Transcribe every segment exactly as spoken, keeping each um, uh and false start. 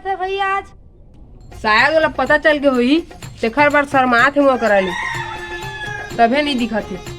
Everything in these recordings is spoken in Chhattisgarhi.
तो भैया आज शायद ओला पता चल के होही, तेखर बर शर्मात हे मोर करा ले, तभे नइ दिखत हे।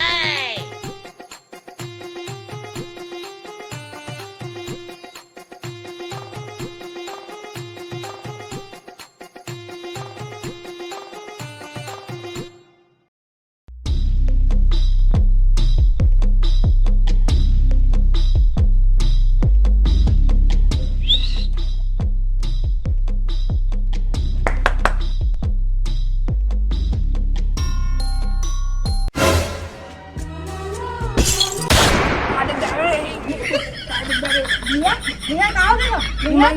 भैया, भैया, का हो गया? भैया?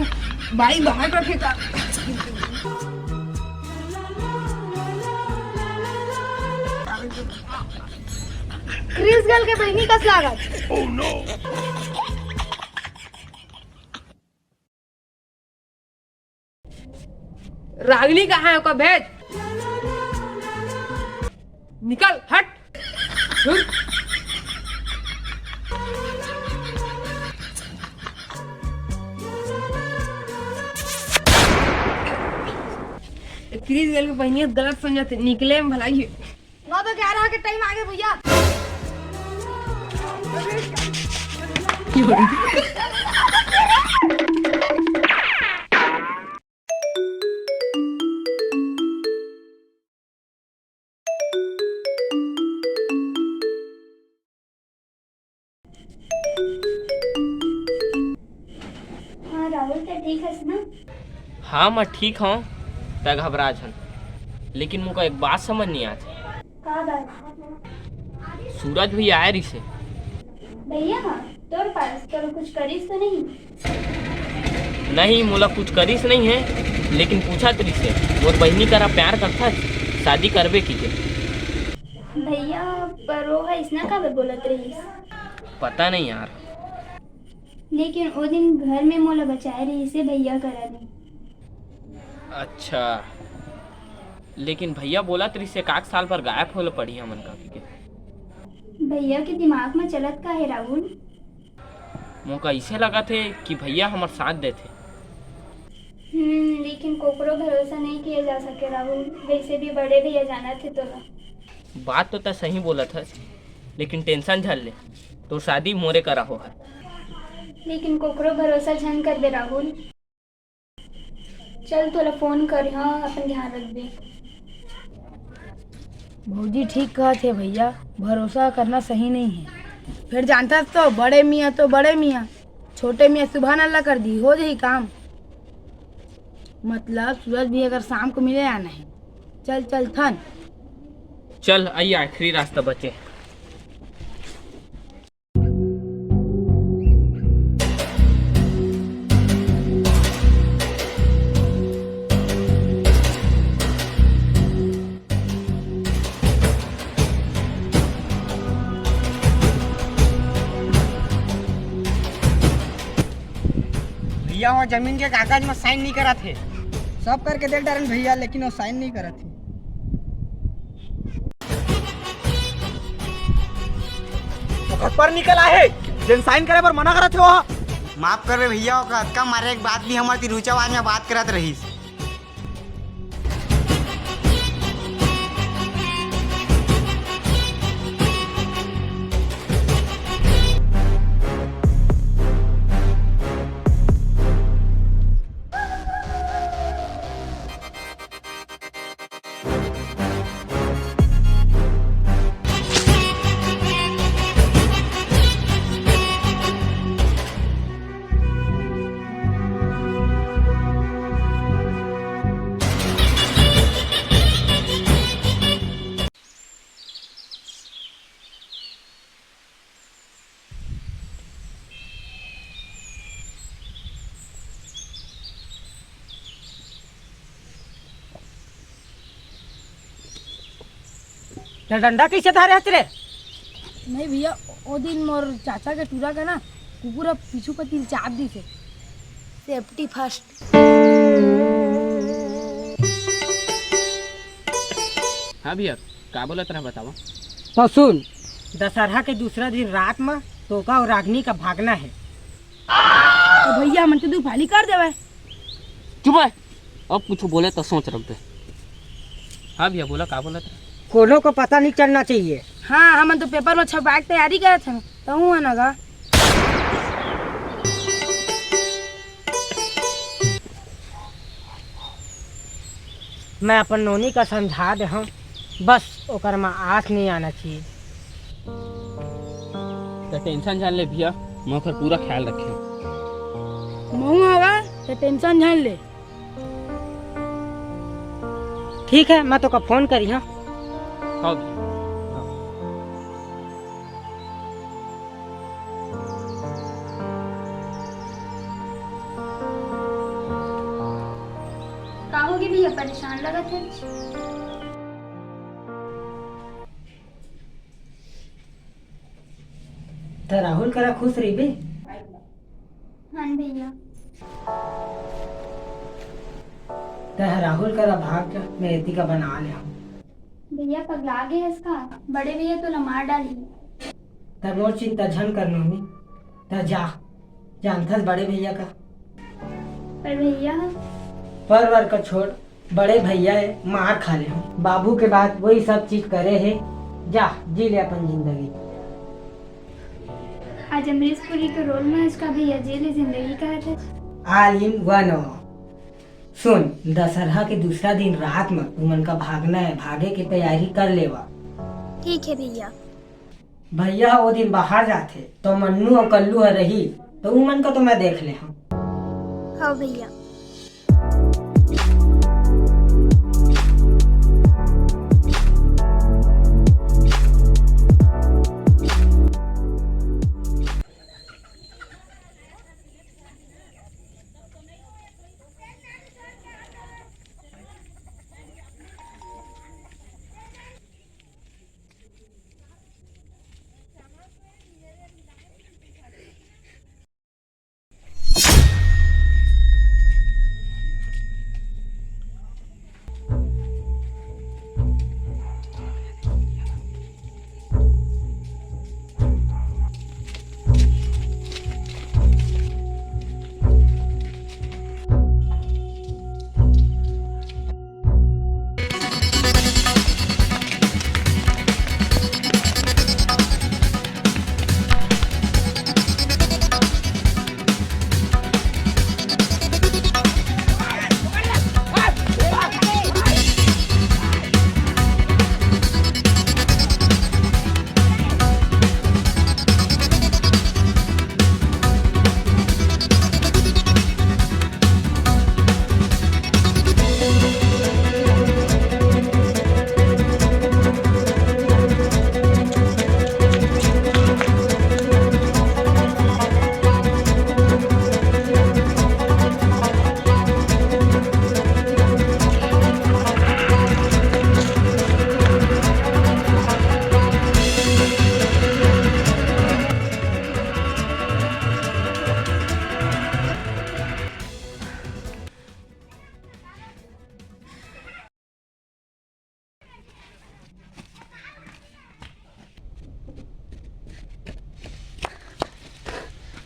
भाई, बाहर रखे का? क्रिस गेल के बहिनी कस लागत। रागिनी कहाँ है? ओका भेज। निकल, हट। धुर। क्रिस गेल के बहिनी गलत समझत हे, निकले में भलाई हे। नौ तो ग्यारह के टाइम आगे भैया। हाँ राहुल, तो ठीक हस ना? हाँ, मैं ठीक हूँ, तै घबरा झन। लेकिन मोका एक बात समझ नहीं आत। का बात? सूरज भी आए रिसे। भैया, हाँ, तोर पास तोर कुछ करिस तो नहीं? नहीं, मोला कुछ करिस नहीं है, लेकिन पूछत रिसे, मोर बहिनी करा प्यार करथस, शादी करबे की के। भैया, पर वो है इसना काबर बोलत रहिस? पता नहीं यार। लेकिन ओ दिन घर में मोला बचाए रहिसे भैया करा ले। अच्छा, लेकिन भैया बोलत रहिसे काक साल भर गायब होले पड़ी हमन का के। भैया के दिमाग में चलत का है राहुल? मोका इसे लगत हे कि भैया हमर साथ देथे। हम्म, लेकिन कोकरो भरोसा नहीं किया जा सके राहुल, वैसे भी बड़े भैया जानत हे तोला। बात तो तै सही बोलत हस, लेकिन टेंशन झन ले, तोर शादी मोरे करा होही। लेकिन कोकरो भरोसा झन करबे राहुल। चल, तोला फोन करे हंव, अपन ध्यान रखबे। भौजी ठीक कहत हे भैया, भरोसा करना सही नहीं है। फिर जानथस तो, बड़े मियाँ तो बड़े मियाँ, छोटे मियाँ सुबहान अल्लाह कर दी, हो जाही काम। मतलब सूरज भी अगर शाम को मिले आना है। चल, चलथन। चल, अई आखिरी रास्ता बचे। भैया, वो जमीन के कागज में साइन नहीं करत हे। सब करके दे डारन भैया, लेकिन वो साइन नहीं करत हे। घर पर निकल आए, जेन साइन करे बर मना करत हे वो। माफ करबे भैया, ओकर अतका मारे के बाद भी हमर तीर ऊंचा आवाज में बात करत रहिस। ते डंडा कइसे धरे हस रे? नहीं भैया, ओ दिन मोर चाचा के टूरा का ना कुकुर ह पीछू कती चाप दिस हे। Safety first। हाँ भैया, का बोलत रहा बतावा। तो सुन, दशहरा के दूसरा दिन रात में तोका अउ रागनी का भागना है। तो भैया, हमन तो दू फाली कर देवे। चुप है। अब कुछ बोले तो सोच रख दे। हाँ भैया, बोला, का बोला था? कोनो को पता नहीं चलना चाहिए। हाँ, हमन तो पेपर में छपवाए के तैयारी करत हन, तहूँ है ना गा। मैं अपन नोनी का समझा दे हूँ, बस ओकर में आस नहीं आना चाहिए। तो टेंशन जान ले भैया, मैं ओकर पूरा ख्याल रखे। महू हवा, तो टेंशन जान ले। ठीक है, मैं तो का फोन करी, हाँ। हाँ भैया। का होगे भैया, परेशान लगत है? त राहुल करा खुश रहिबे। हाँ भैया। तह राहुल करा भाग जा, मैं एती का बना ले हूँ। भैया पगला गे हस का? बड़े भैया तोला मार डाली। त मोर चिंता झन कर नोनी, त जा, जानथस बड़े भैया का। पर भैया। परवर का छोड़, बड़े भैया है, मार खा ले हूँ। बाबू के बाद वही सब चीज करे है। जा, जी ले अपन जिंदगी। आज अमरीश पुरी के रोल में इसका भैया जी ले जिंदगी का है। All in one। सुन, दशहरा के दूसरा दिन रात में तुमन का भागना है, भागे के तैयारी कर लेवा। ठीक है भैया। भैया ओ दिन बाहर जाथे, तो मन्नू अउ कल्लू ह रही, तो उमन का तो मैं देख ले हूँ। हाँ भैया।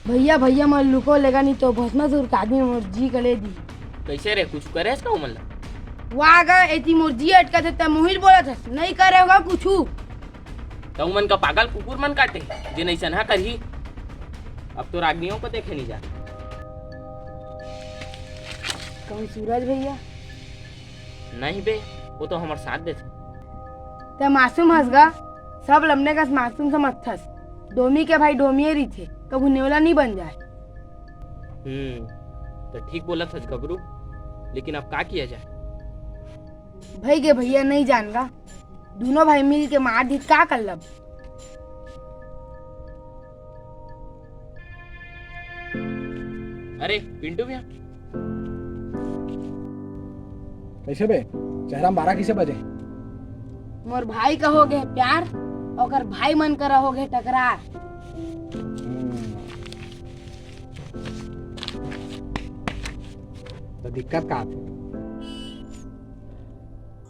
भैया, भैया, मोर लुको लेगा नहीं तो भस्मासुर के आदमी मोर जी के ले दी। कैसे रे, कुछ करे हस का उमन ला? वाह गा, एती मोर जी अटकत हे, त मुहिल बोलत हस, नहीं करे होगा कुछू। त उमन का पागल कुकुर मन काटे, जे नैसन हा करही। अब तो रागनियों को देखे नहीं जा। कौन सूरज भैया? नहीं बे, वो तो हमर साथ देथे। ते मासूम हस गा, सब लमने कस मासूम समझथस। डोमी के भाई डोमिये रहिथे, कभू नेवला नहीं बन जाए। हम्म, तो ठीक बोलत हस गबरू, लेकिन अब का किया जाए? भई गे भैया, नहीं जान गा, दोनों भाई मिल के मार दीत, का कर लब? अरे पिंटू भैया, कैसे बे? चेहरा में बारह किसे बजे? मोर भाई का हो गए प्यार, ओकर भाई मन करा हो गए टकरार। हम्म। तो दिक्कत का आथे?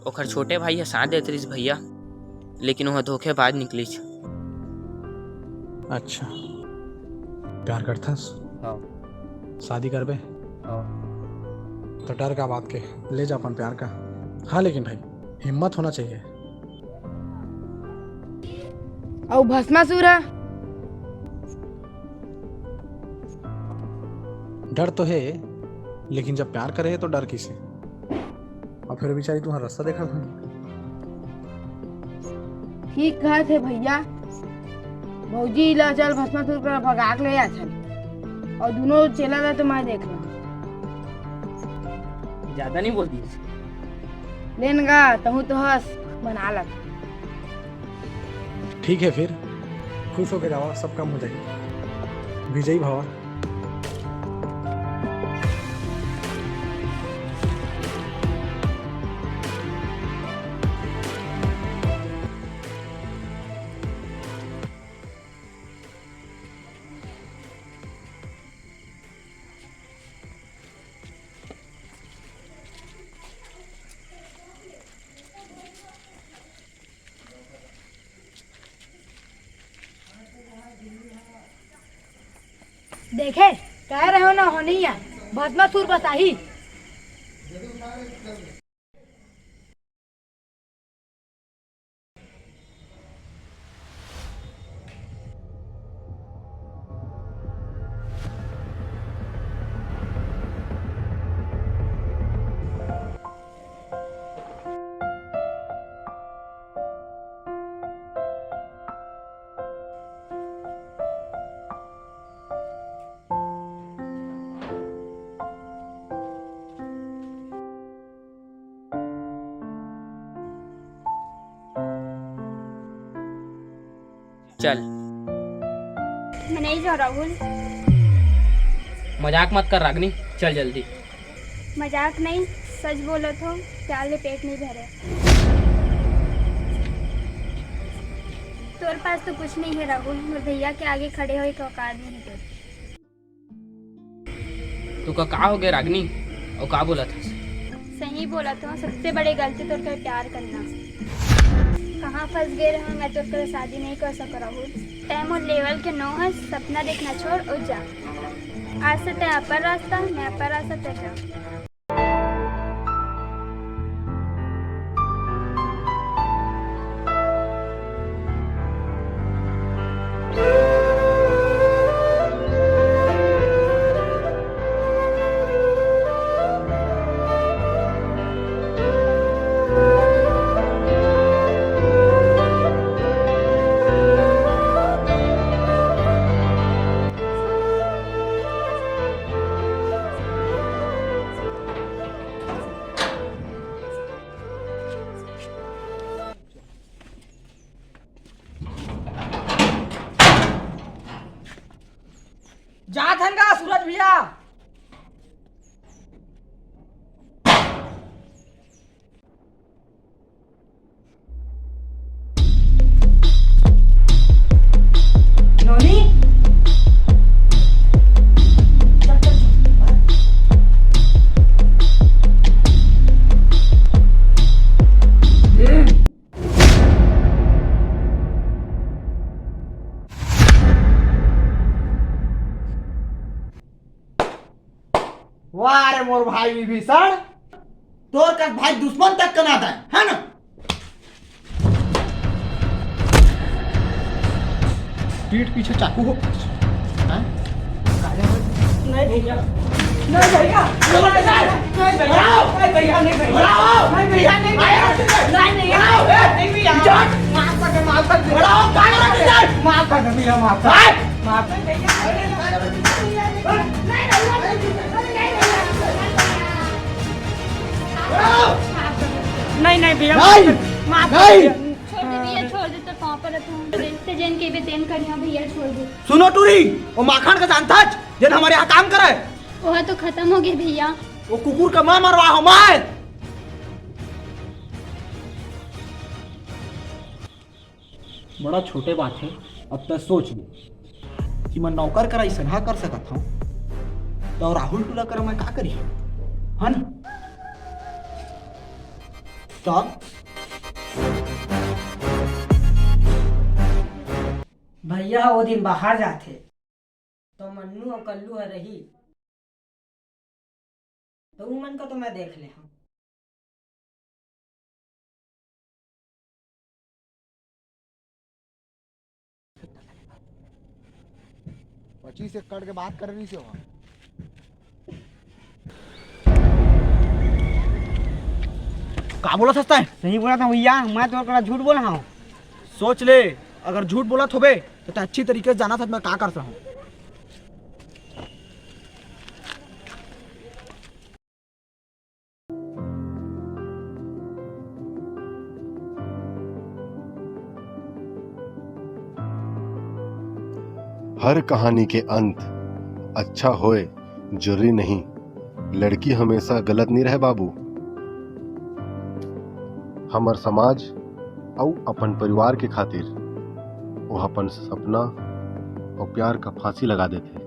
ओखर छोटे भाई ह साथ देत रिहिस भैया, लेकिन ओह धोखेबाज निकलिस। अच्छा, प्यार करथस? हाँ। शादी करबे? हाँ। तो डर का बात के, ले जा अपन प्यार का। हाँ, लेकिन भाई, हिम्मत होना चाहिए। अउ भस्मासुर ह? डर तो हे, लेकिन जब प्यार करे हे तो डर किसे? अउ फेर बेचारी तुम्हारा रास्ता देखा था। ठीक कहत हे भैया, भौजी ला चल भस्मासुर करा भगा के ले आथन, अउ दुनों चेला ला तो मैं देख लूं। ज्यादा नहीं बोल दिस। लेन गा, तहूं तो हस, बना लग। ठीक है फिर, खुश होके जावा, सब काम हो जाही। विजयी भवा। देखे, कह रहे हो ना, होनी है, भस्मासुर बसाही। चल। मैं नहीं जाऊँ राहुल। मजाक मत कर रागनी, चल जल्दी। मजाक नहीं, सच बोलत हों, प्यार ले पेट नहीं भरे। तोर पास तो कुछ नहीं है राहुल, मोर भैया के आगे खड़े होए के औकात नहीं तोर। तोका का हो गया रागनी? अउ का बोलत हस? सही बोलत हों, सबसे बड़े गलती तोर कर प्यार करना। कहाँ फंस गए रहे, मैं तोर कर शादी नहीं कर सको राहुल। तैं मोर level के नो हस, सपना देखना छोड़ अउ जा। आज से तैं अपन रास्ता, मैं अपन रास्ता, तैं जा। जात हन गा सूरज भैया। नोनी? चल, चल, चल। वाह रे मोर भाई विभीषण, तोर कस भाई दुश्मन तक कना दे, है ना? पीठ पीछे चाकू हो। हैं? नहीं भैया, नहीं भैया, नहीं भैया, नहीं भैया, नहीं भैया, नहीं भैया, नहीं भैया, नहीं भैया, नहीं भैया, माफ कर दे, माफ कर दे, माफ कर दे, माफ कर दे भैया, माफ कर दे, माफ कर दे। नहीं, नहीं भैया, नहीं। माफ कर दे। नहीं, नहीं भैया, नहीं। माफ कर दे। माफ कर नहीं। दे। छोड़ दे भैया, छोड़ दे, तो पाँव पर रखूँ। ते जेन के भी तेन करिया भैया, छोड़ दे। सुनो टूरी, वो माखन का जानता है, जेन हमारे यहाँ काम करे। वो तो खत्म हो गए भैया। वो कुकुर का माँ मरवा हो मार। बड़ा छोटे बात हे, अब तैं सोच ले कि मैं नौकर करा अइसनहा कर सकत हंव, त राहुल टूरा करा मैं का करिहंव, है ना? त भैया ओ दिन बाहर जाथे, त मन्नू अउ कल्लू ह रही। तो उमन का तो मैं देख ले हूँ। पच्चीस एकड़ के बात कर रही से वहाँ। का बोला सस्ता है? सही बोला था भैया, मैं तो करा झूठ बोला हूँ। सोच ले, अगर झूठ बोला थोबे तो तैं अच्छी तरीके से जाना था मैं का कर सकता हूँ। हर कहानी के अंत अच्छा होए जरूरी नहीं। लड़की हमेशा गलत नहीं रहे बाबू। हमर समाज अउ अपन परिवार के खातिर वो अपन सपना अउ प्यार का फांसी लगा देथे।